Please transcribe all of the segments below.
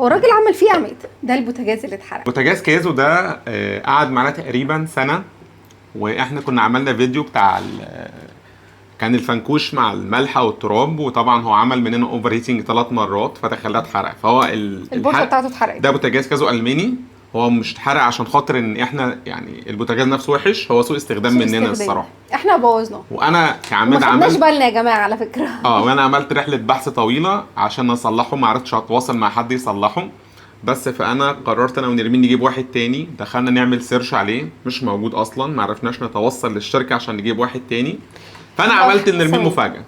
هو الراجل عمل فيه عماد. ده البوتاجاز اللي اتحرق. بوتاجاز كازو ده قعد معانا تقريبا سنة، واحنا كنا عملنا فيديو بتاع كان الفنكوش مع الملح والتراب، وطبعا هو عمل مننا overheating 3 مرات فدخلها اتحرق. فهو البورصة الحرق بتاعته اتحرقت. ده بوتاجاز كازو الماني، هو مش اتحرق عشان خاطر ان احنا يعني البوتاجاز نفسه وحش، هو سوء استخدام سوء مننا استخدام. الصراحة. احنا بوظناه وانا كعماد ما خدناش عملت بالنا يا جماعة على فكرة. وانا عملت رحله بحث طويلة عشان اصلحه، ما عرفتش اتواصل مع حد يصلحه، بس فانا قررت انا ونرمين نجيب واحد تاني. دخلنا نعمل search عليه مش موجود اصلا، ما عرفناش نتوصل للشركة عشان نجيب واحد تاني. فانا عملت لنرمين مفاجاة.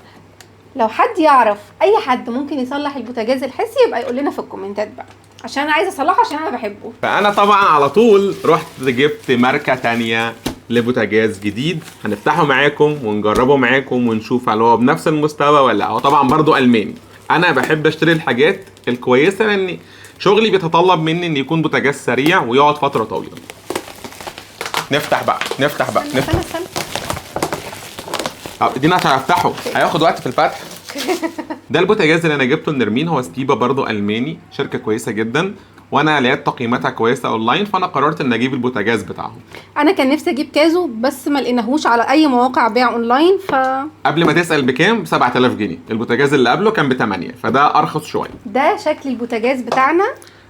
لو حد يعرف اي حد ممكن يصلح البوتاجاز الحسي يبقى يقول لنا في الكومنتات بقى، عشان انا عايزه اصلحه عشان انا بحبه. فانا طبعا على طول رحت جبت ماركة تانية لبوتاجاز جديد، هنفتحه معاكم ونجربه معاكم ونشوف هل هو بنفس المستوى ولا لا. هو طبعا برضو الماني. انا بحب اشتري الحاجات الكويسة لان شغلي بيتطلب مني ان يكون بوتاجاز سريع ويقعد فترة طويلة. نفتح بقى، نفتح بقى، استنى، نفتح. استنى، استنى. طب ادينا عشان افتحه، هياخد وقت في الفتح. ده البوتاجاز اللي انا جبته لنرمين، هو ستيبا برضو الماني، شركة كويسة جدا، وانا لقيت تقييماتها كويسة اونلاين، فانا قررت ان اجيب البوتاجاز بتاعهم. انا كان نفسي اجيب كازو بس ما لقيناهوش على اي مواقع بيع اونلاين. ف قبل ما تسال بكام، ب 7000 جنيه. البوتاجاز اللي قبله كان ب 8، فده ارخص شوية. ده شكل البوتاجاز بتاعنا.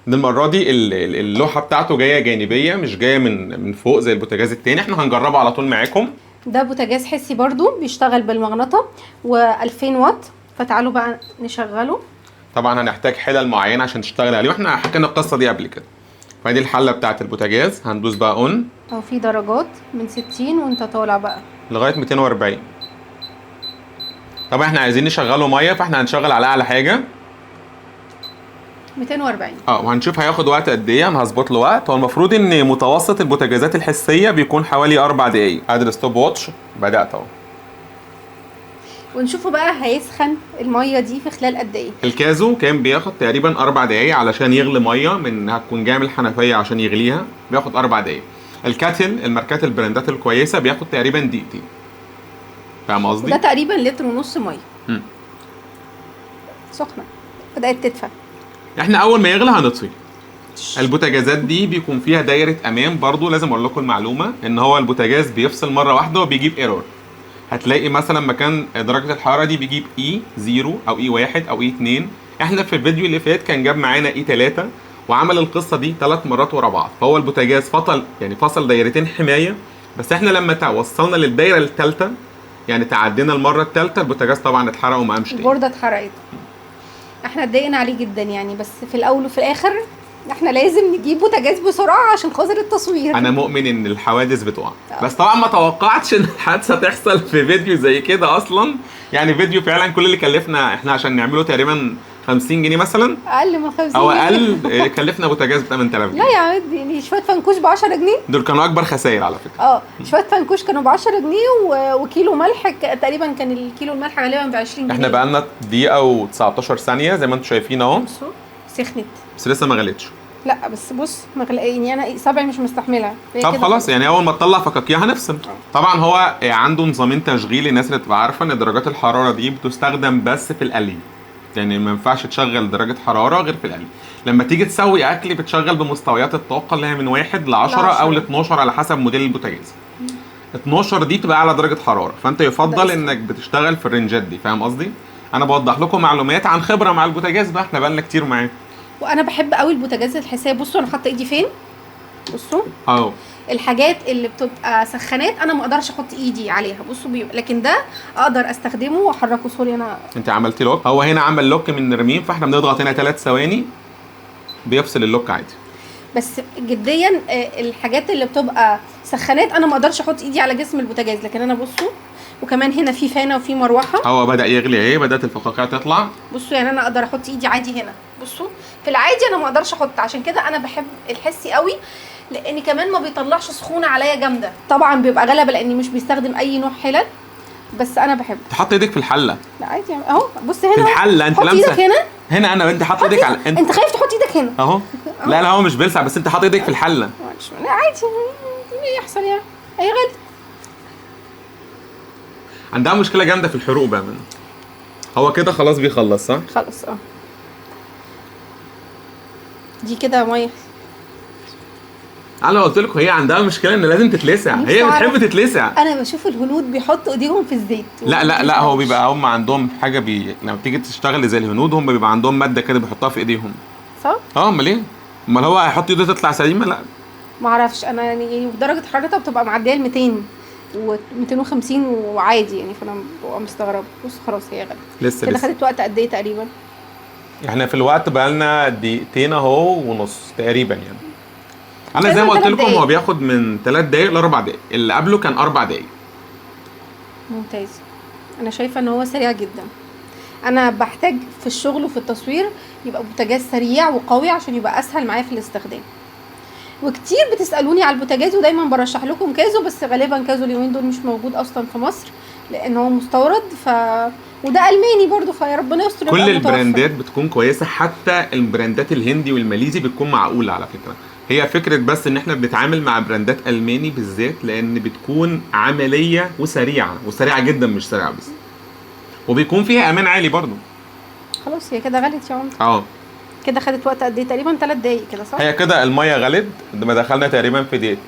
ده المرة دي اللوحة بتاعته جاية جانبيه، مش جاية من فوق زي البوتاجاز التاني. احنا هنجربه على طول معاكم. ده بوتاجاز حسي برضو بيشتغل بالمغناطه و2000 واط، فتعالوا بقى نشغله. طبعا هنحتاج حلل معينة عشان تشتغل عليه، واحنا حكينا القصة دي قبل كده. فدي الحلة بتاعت البوتاجاز، هندوس بقى on. اهو في درجات من 60 وانت طالع بقى لغاية 240. طبعا احنا عايزين نشغله مية، فاحنا هنشغل على اعلى حاجة 240. وهنشوف هياخد وقت قد ايه. انا هظبط له وقت. هو المفروض ان متوسط البوتاجازات الحسية بيكون حوالي 4 دقايق. ادي ال stopwatch بدات اهو. ونشوفه بقى هيسخن المية دي في خلال قد ايه. الكازو كان بياخد تقريبا 4 دقايق علشان يغلي مية من هتكون جاية من الحنفية عشان يغليها، بياخد 4 دقايق. ال kettle، الماركات البراندات الكويسة بياخد تقريبا دقيقتين. فاهم قصدي؟ وده تقريبا لتر ونص مية. سخنة بدات تدفى. احنا اول ما يغلى هنطفي. البوتاجازات دي بيكون فيها دايرة امان برضو، لازم اقول لكم المعلومة ان هو البوتاجاز بيفصل مرة واحدة وبيجيب error. هتلاقي مثلا مكان درجه الحرارة دي بيجيب E 0 او E 1 او E 2. احنا في الفيديو اللي فات كان جاب معانا E 3 وعمل القصة دي 3 مرات ورا بعض. فهو البوتاجاز فصل دايرتين حماية، بس احنا لما وصلنا للدايره الثالثة، يعني تعدينا المرة الثالثة، البوتاجاز طبعا اتحرق وما قامش تاني. البورده اتحرقت. احنا اتضايقنا عليه جدا يعني، بس في الاول وفي الاخر احنا لازم نجيب بوتاجاز بسرعة عشان خاطر التصوير. انا مؤمن ان الحوادث بتقع، بس طبعا ما توقعتش ان الحادثة تحصل في فيديو زي كده اصلا. يعني فيديو فعلا كل اللي كلفنا احنا عشان نعمله تقريبا 50 جنيه مثلا، اقل من 50 او جنيه. اقل. كلفنا بوتاجاز ب 8000 جنيه. لا يا عماد، يعني شوية فنكوش ب 10 جنيه. دول كانوا اكبر خسائر على فكرة. شوية فنكوش كانوا ب 10 جنيه وكيلو ملح تقريبا كان الكيلو الملح غالبا ب 20 جنيه. احنا بقى لنا دقيقة و19 ثانية زي ما انتم شايفين اهو. بصوا سخنت بس لسه ما غلتش. لا بس بص مغلقة، يعني انا صبعي مش مستحملها. هي طب كده خلاص، يعني اول ما تطلع فكاكيها هنفصل. طبعا هو عنده نظامين تشغيل، الناس اللي تبقى عارفه ان درجات الحرارة دي بتستخدم بس في القلي، يعني ما ينفعش تشغل درجه حرارة غير في القلي. لما تيجي تسوي اكل بتشغل بمستويات الطاقة اللي هي من 1 ل 10 او ل 12 على حسب موديل البوتاجاز. 12 دي تبقى اعلى درجه حرارة، فانت يفضل انك بتشتغل في الرنجات دي. فاهم قصدي؟ انا بوضح لكم معلومات عن خبره مع البوتاجاز بقى، احنا بقالنا كتير معاه. وانا بحب قوي البوتاجاز الحسية. بصوا انا حاطه ايدي فين، بصوا الحاجات اللي بتبقى سخانات انا ما اقدرش احط ايدي عليها، بصوا لكن ده اقدر استخدمه واحركه. sorry انا انت عملتي lock، هو هنا عمل lock من نرمين، فاحنا بنضغط هنا 3 ثواني بيفصل ال lock عادي. بس جديا الحاجات اللي بتبقى سخانات انا ما اقدرش احط ايدي على جسم البوتاجاز، لكن انا بصوا. وكمان هنا في فانه وفي مروحة. هو بدا يغلي اهي، بدات الفقاقيع تطلع. بصوا يعني انا اقدر احط ايدي عادي هنا. بصوا في العادي انا ما اقدرش احط، عشان كده انا بحب الحسي قوي، لان كمان ما بيطلعش سخونة عليا جامدة. طبعا بيبقى غلبه لاني مش بيستخدم اي نوع حلل، بس انا بحبه. تحط ايدك في الحلة؟ لا عادي يعني اهو، بص هنا في الحلة انت حط لامسه ايدك هنا. هنا انا وانت حاطه ايدك على انت خايف تحط ايدك هنا اهو. لا لا هو مش بيلسع، بس انت حاطه ايدك في الحلة. معلش، لا عادي ايه يحصل يعني، اي غلط. عندها مشكلة جامدة في الحروق بقى منه. هو كده خلاص بيخلص صح؟ خلاص. دي كده مية. انا قلت لكم هي عندها مشكلة ان لازم تتلسع، هي بتحب تتلسع. انا بشوف الهنود بيحطوا ايديهم في الزيت. لا لا لا، هو بيبقى هم عندهم حاجة لما بتيجي تشتغل زي الهنود هم بيبقى عندهم مادة كده بيحطوها في ايديهم. صح؟ اه امال ايه؟ امال هو هيحط ايده تطلع سليمة؟ لا ما اعرفش انا يعني، درجه حرارتها بتبقى معدية ال 200 و 250 وعادي يعني، فانا ببقى مستغربه. بص خلاص هي غلت لسه كده. خدت وقت قد ايه تقريبا؟ احنا في الوقت بقالنا دقيقتين اهو ونص تقريبا يعني. انا زي ما قلت لكم هو بياخد من 3 دقايق ل 4 دقايق، اللي قبله كان 4 دقايق. ممتاز. انا شايفه ان هو سريع جدا. انا بحتاج في الشغل وفي التصوير يبقى بوتاجاز سريع وقوي عشان يبقى اسهل معايا في الاستخدام. وكتير بتسالوني على البوتاجاز ودايما برشح لكم كازو، بس غالبا كازو اليومين دول مش موجود اصلا في مصر لان هو مستورد، وده الماني برضو، فيا ربنا يستر. كل البراندات بتكون كويسة، حتى البراندات الهندي والماليزي بتكون معقولة على فكرة. هي فكرة بس ان احنا بنتعامل مع براندات الماني بالذات لان بتكون عملية وسريعة، وسريعة جدا مش سريعة بس، وبيكون فيها امان عالي برضو. خلاص هي كده غلت يا عمر. اه كده خدت وقت قد ايه تقريبا؟ 3 دقايق كده صح؟ هي كده المية غلت، ما دخلنا تقريبا في دقيقتين.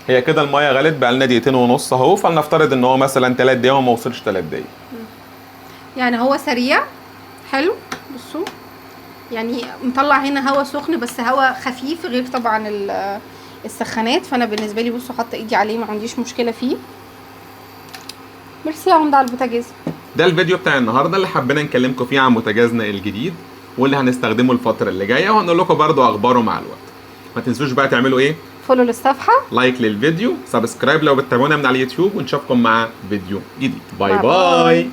هي كده المية غلت بقى لنا دقيقتين ونص اهو، فلنفترض ان هو مثلا 3 دقايق وما وصلش 3 دقايق. يعني هو سريع حلو. بصوا يعني مطلع هنا هواء سخن بس هواء خفيف، غير طبعا السخانات. فانا بالنسبة لي بصوا حاطه ايدي عليه ما عنديش مشكلة فيه. ميرسي يا عمده على البوتاجاز. ده الفيديو بتاع النهارده اللي حبينا نكلمكم فيه عن بوتاجازنا الجديد واللي هنستخدمه الفترة اللي جاية، وهنقول لكم برضو اخباره مع الوقت. ما تنسوش بقى تعملوا ايه؟ follow للصفحه، like للفيديو، subscribe لو بتتابعونا من على اليوتيوب، ونشوفكم مع فيديو جديد. bye bye, bye.